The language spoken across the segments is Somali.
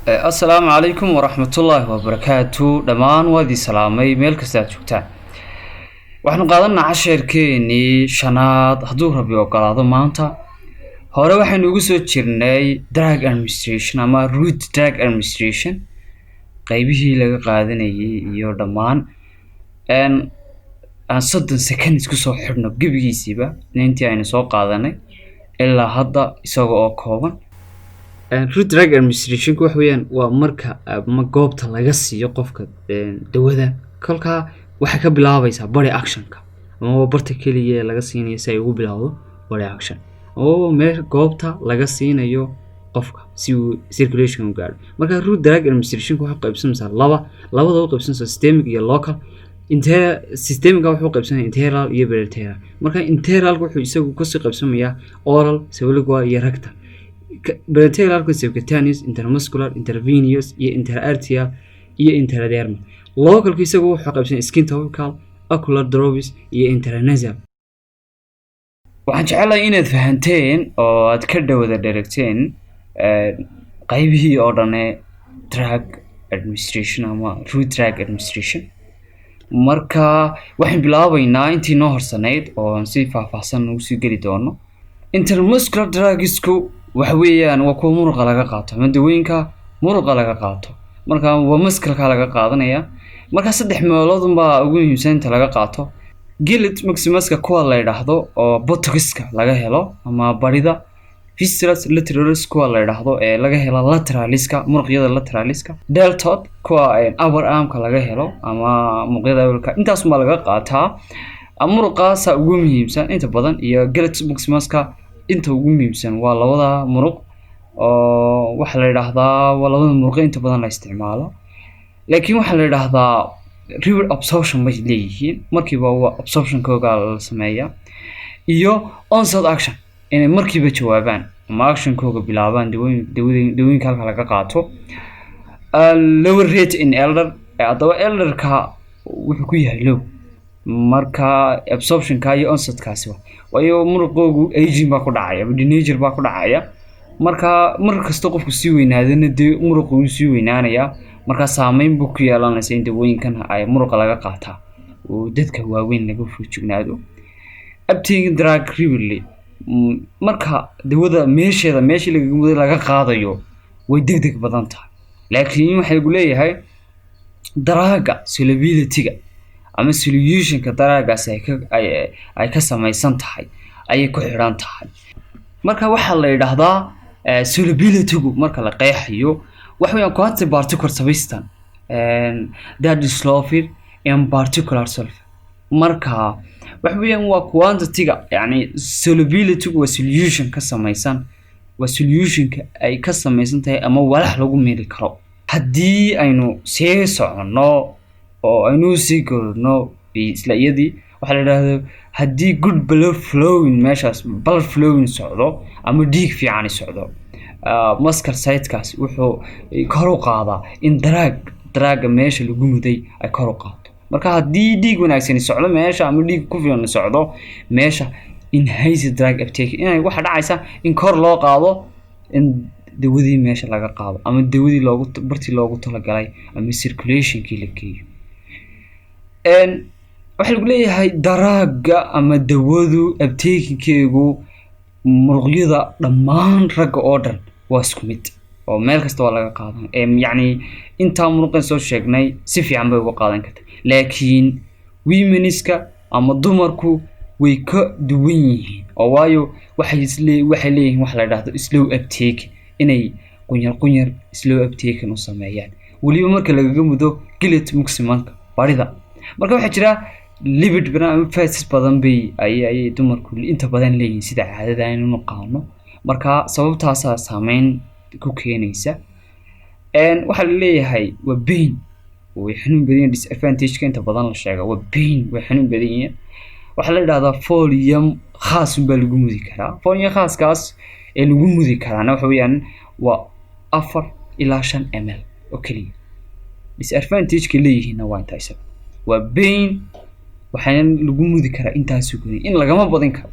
Asalaamu calaykum waraxmatullaahi wabarakaatu. Dhammaan waad ii salaamay meel kasta aad joogtaan. Waxaanu qaadanaa casharkeenii shanaad, hadduu Rabbi ogolaado. Maanta hore waxaynu ugu soo jirnay drug administration ama route drug administration, qeybihii laga qaadanayay iyo dhammaan. Aan 30 second isku soo xidhno gebigiisiiba intii aynu soo qaadanay ilaa hadda, isaga oo kooban. Route drug administrationku waxa weeyaan waa marka ama goobta laga siiyo qofka dawada. Kolkaa waxay ka bilaabaysaa body actionka, amaba barta keliya ee laga siinayo si ay ugu bilowdo body action, amaba meel goobta laga siinayo qofka si uu circulation u gaadho. Marka route drug administrationku waxay qaybsanaysaa laba, labada u qaybsanaysaa systemic iyo local. Inter systemica wuxuu qaybsanaya enteral iyo parenteral. Marka enteralka wuxuu isagu kasii qaybsamayaa oral, sublingual iyo rectal. Parenteralku subcutaneous, intramuscular, intravenous iyo intraarterial iyo intradermal. Localku isagu wuxuu qaybsanaya skin topical, ocular drops iyo intranasal. Waxaan jecelahay inaad fahanteen oo aad ka dhawada dheregteen qaybihii oo dhane drug administration ama route drug administration. Marka waxaan bilaabaynaa intii noo horsanayd oo aan si faahfaahsan ugu sii geli doono. Intramuscular drugsku waxa weeyaan waa kuwa muruqa laga qaato ama dawooyinka muruqa laga qaato. Marka waa muscleka laga qaadanaya. Marka saddex meelood unbaa ugu muhiimsan inta laga qaato: gluteus maximuska kuwa la yidhaahdo oo buttockiska laga helo ama barida, vastus lateralis kuwa la yidhaahdo ee laga helo lateraliska, muruqyada lateraliska, deltoid kuwa upper armka laga helo ama muruqyada awalka. Intaas unbaa laga qaataa. Muruqaasa ugu muhiimsan inta badan iyo gluteus maximuska. Inta ugu muhiimsan waa labada muruq oo waxaa la yidhaahdaa waa labada muruqo inta badan la isticmaalo. Laakiin waxaa la yidhaahdaa rapid absorption bay leeyihiin, markiiba waa absorptionkooga la sameeyaa, iyo onset action, inay markiiba jawaabaan ama actionkooga bilaabaan dawooyin dawooyinka halka laga qaato. Lower rate in elder. Haddaba elderka wuxuu ku yahay low marka absorptionka iyo onsetkaasiba, waayo muruqoogu aging baa ku dhacaya ama denature baa ku dhacaya. Marka mar kasta qofku sii weynaadana, dee muruqu wuu sii weynaanayaa. Marka saameyn buu ku yeelanaysa in dawooyinkan ay muruqa laga qaataa oo dadka waaweyn laga feejignaado. Uptake drug rapidly, marka dawada meesheeda, meeshii lagaga muday laga qaadayo, way deg deg badan tahay. Laakiin waxaa lagu leeyahay drugga solubility-ga ama solutionka druggaasi ay ka samaysan tahay ayay ku xidhan tahay. Marka waxaa la yidhaahdaa solubility-gu marka la qeexayo waxa weeyaan quantity particular substance that dissolved in particular solvent. Marka waxa weeyaan waa quantity-ga, yacni solubility-gu waa solution ka samaysan, waa solutionka ay ka samaysan tahay ama walax lagu mili karo. Haddii aynu sii soconno oo aynu sii korno isla iyadii, waxaa la yidhahdaa haddii good blood flowing, meeshaas blood flowing socdo ama dhiig fiicani socdo, muscle sitekaas wuxuu kor u qaadaa in drugga meesha lagu muday ay kor u qaado. Marka haddii dhiig wanaagsani socdo meesha ama dhiig ku filan socdo meesha, enhance drug uptake, inay waxa dhacaysa in kor loo qaado in dawadii meesha laga qaado ama dawadii loogu bartii loogu talagalay ama circulationkii la geeyo. Waxaa lagu leeyahay drugga ama dawadu uptakekeegu muruqyada dhammaan ragga oo dhan waa isku mid oo meel kasta waa laga qaadan. Yacni intaa muruqan soo sheegnay si fiican bay uga qaadan karta, laakiin womeniska ama dumarku way ka duwan yihiin oo waayo waxay leeyihiin waxa la dhahdo slow uptake, inay qunyar qunyar slow uptake u sameeyaan, weliba marka lagaga mudo gluteus maximumka, barida. Marka waxaa jira lipid badan ama fats badan bay ayay dumarku inta badan leeyihiin sida caadada aynu naqaano. Marka sababtaasaa saameyn ku keenaysa. Waxaa la leeyahay waa pain, way xanuun badan yihiin. Disadvantage-ka inta badan la sheega waa pain, way xanuun badan yihiin. Waxaa la yidhahdaa volume khaas unbaa lagu mudi karaa. Volume khaaskaas ee lagu mudi karaana waxa weeyaan waa 4 ilaa 5 ml oo keliya. Disadvantage-ka leeyihiinna waa intaa, isaga waa pain, waxaana lagu mudi karaa intaasu gooni in lagama badin karo.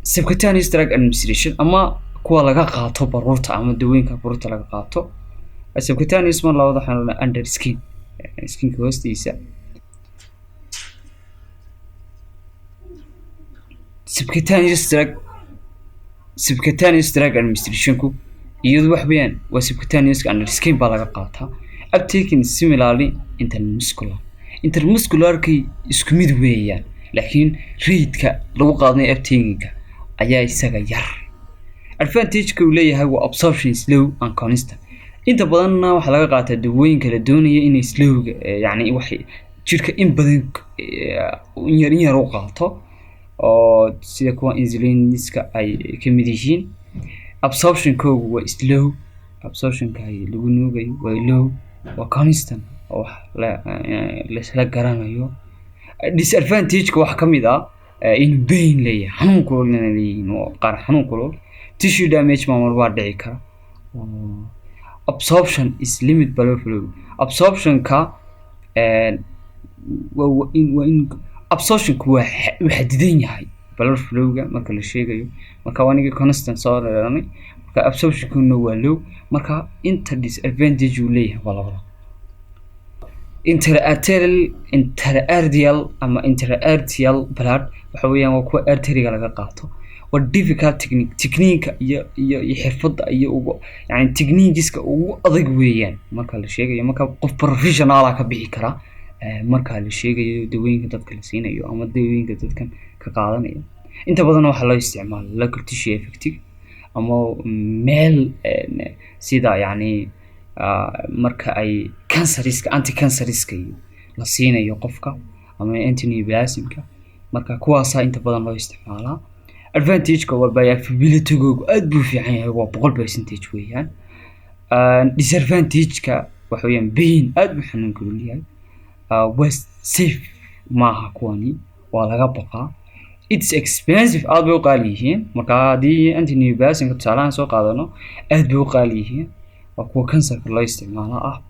Subcutaneous drug administration ama Kuwa laga qaato baruurta ama dawooyinka baruurta laga qaato. Subcutaneous mar labada waxaan odhanaa under skin, skinka hoostiisa. Subcutaneous drug administrationku iyadu wax weeyaan waa subcutaneous under skin baa laga qaataa. Uptaking similarly intermuscular, intermuscularkay isku mid weeyaan, laakiin rate-ka lagu qaadanayo uptakinga ayaa isaga yar. Advantage-ka uu leeyahay waa absorption slow and constant. Inta badanna waxaa laga qaataa dawooyinka la doonaya inay slowga, yacni waxay jirka in badan in yar u qaato, oo sida kuwa insulinska ay ka mid yihiin. Absorptionkoogu waa slow, absorptionka ay lagu nuugayo waa low, waa constant oo wax laisla garanayo. Disadvantage-ka waxaa ka mid ah inuu pain leeyahay, xanuun kulul inay leeyihiin, oo qaar xanuun kulul, tissue damage maa mar baa dhici kara. Absorption is limit blood flow. Absorptionka waa in absorptionku waa uu xadidan yahay blood flowga marka la sheegayo. Marka waa anigii constant soo reeranay, marka absorptionkuna waa low. Marka inta disadvantage uu leeyahay waa labada. Intraarterial, intraarterial ama intraarterial blood waxa weeyaan waa kuwa arteriga laga qaato. Waa difficult technique, technique iyo xirfadda iyo ugu, yani techniqueska ugu adag weeyaan marka la sheegayo. Marka qof professional ah ka bixi kara marka la sheegayo dawooyinka dadka la siinayo ama dawooyinka dadkan ka qaadanaya. Inta badan waxaa loo isticmaala local tissue effective ama meel sida yacni marka ay canceriska, anti canceriska iyo la siinayo qofka ama antineoplasmka, marka kuwaasaa inta badan loo isticmaalaa. Advantage-ka waa bioavailability-googu aad buu fiican yahay, waa 100% weeyaan. Disadvantage-ka waxa weeyaan pain, aad buu xanuun kulul yahay. Waa safe maaha kuwani, waa laga baqaa. It's expensive, aad bay u qaali yihiin. Marka haddii antineoplasmka tusaalahan soo qaadano, aad bay u qaali yihiin, waa kuwa kansarka loo isticmaalo ah.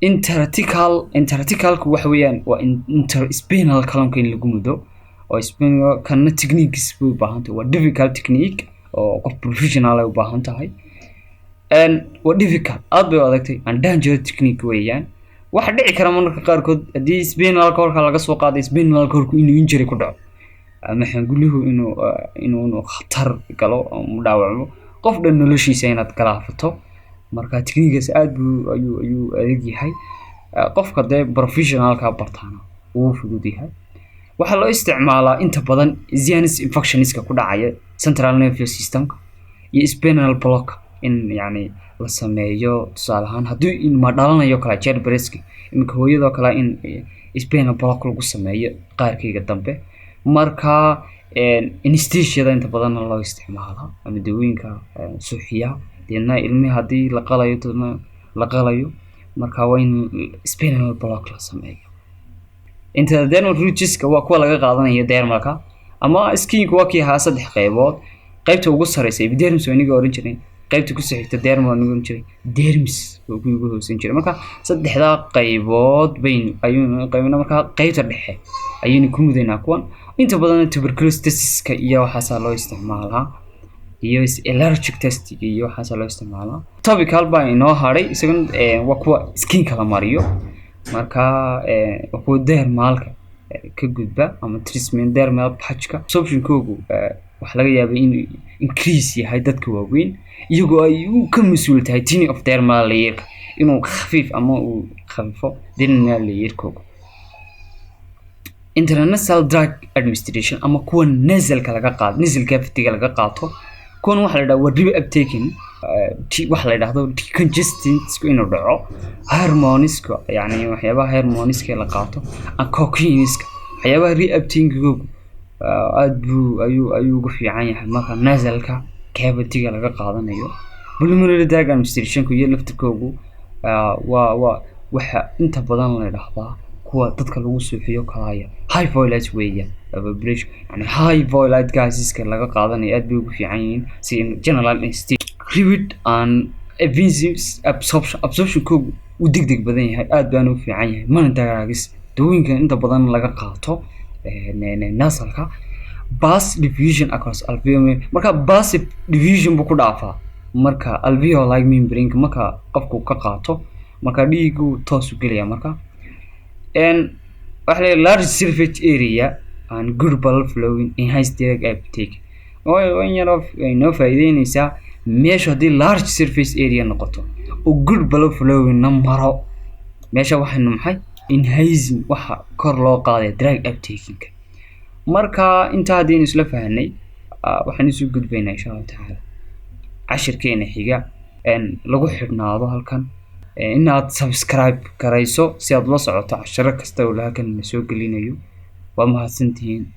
Intrathecal, intrathecalku waxa weeyaan waa interspinal columnka in lagu mudo, oo spinal kana techniques bay u baahan tahay. Waa difficult technique oo qof professional ay u baahan tahay. Waa difficult, aad bay u adagtay, and dangerous technique weeyaan. Waxa dhici kara mararka qaarkood haddii spinal cordka laga soo qaaday, spinal cordku inuu injury ku dhaco ama xanguluhu inuu khatar galo ama dhaawacmo, qof dhan noloshiisa inaad galaafato. Marka techniquegaas aad buu ayuu adag yahay. Qofka dee professionalka bartaana wuu fudud yahay. Waxaa loo isticmaalaa inta badan CNS infectionska ku dhacaya central nervous systemka iyo spinal block in yacni la sameeyo. Tusaale ahaan haddii ilma dhalanayo kale, childbirthki, iminka hooyadoo kale in spinal block lagu sameeyo qaarkayga dambe. Marka anesthesiada inta badanna loo isticmaalaa ama dawooyinka suuxiya, deedna ilmihi haddii la qalayo, deedna la qalayo, marka waa in spinal block la sameeyo. Intradermal routeska waa kuwa laga qaadanayo dermalka ama skinku. Waa kii ahaa saddex qaybood: qaybta ugu sareysa epidermis waa inaga oran jiray, qaybta ku soo xigta dermal waa inaga oran jiray, dermis waa kuwii ugu hoosan jiray. Marka saddexdaa qaybood baynu ayaynu qaybina. Marka qaybta dhexe ayaynu ku mudaynaa kuwan. Inta badan tuberculosis testiska iyo waxaasaa loo isticmaalaa, iyo allergic testiga iyo waxaasaa loo isticmaalaa. Topical baa inoo hadhay isaguna, waa kuwa skinka la mariyo. Marka waa kuwa dermalka ka gudba ama treatment dermal patchka. Absorptionkoogu waxaa laga yaabaa inuu increase yahay dadka waaweyn, iyagoo ay u ka mas-uul tahay thinning of dermal layerka, inuu khafiif ama uu khafifo dermal layerkooga. Intranasal drug administration ama kuwa nasalka laga qaado, nasal cavity-ga laga qaato, kuwan waxaa la yidhaha waa reuptaking, waxa la yidhahdo decongestantku inuu dhaco, hormoneska, yacni waxyaabaha hormoneska la qaato and cocainiska, waxyaabaha reuptakingoogu aad buu ayuu ugu fiican yahay marka nasalka cavity-ga laga qaadanayo. Pulmonary drug administrationku iyo laftirkoogu waa waxa inta badan la yidhaahdaa kuwa dadka lagu suuxiyo kalaya, high violate weeyaan evaporation, yani high violate gaseska laga qaadanayo aad bay ugu fiican yihiin si general anesthesia. Rapid and efficient absorption, absorptionkoogu uu degdeg badan yahay, aad baana u fiican yahay. Mana drugs dawooyinka inta badan laga qaato nasalka. Pass diffusion across alveoli, marka passive diffusion buu ku dhaafaa. Marka alveoli membrane marka qofku ka qaato, marka dhiigu toos u gelaya. Marka waxa la large surface area and good blood flowing enhance drug uptake. In yaroo noo faa'iideynaysaa meeshu haddii large surface area noqoto oo good blood flowing na maro meesha, waxaynu maxay enhancing, waxa kor loo qaadaya drug uptaking. Marka intaa haddaynu isla fahanay, waxaan isu gudbaynaa insha Allahu tacaala cashirkeena xiga. Lagu xidhnaado halkan, inaad subscribe garayso si aad ula socoto cashiro kasta oo halkan la soo gelinayo. Waa mahadsantihiin.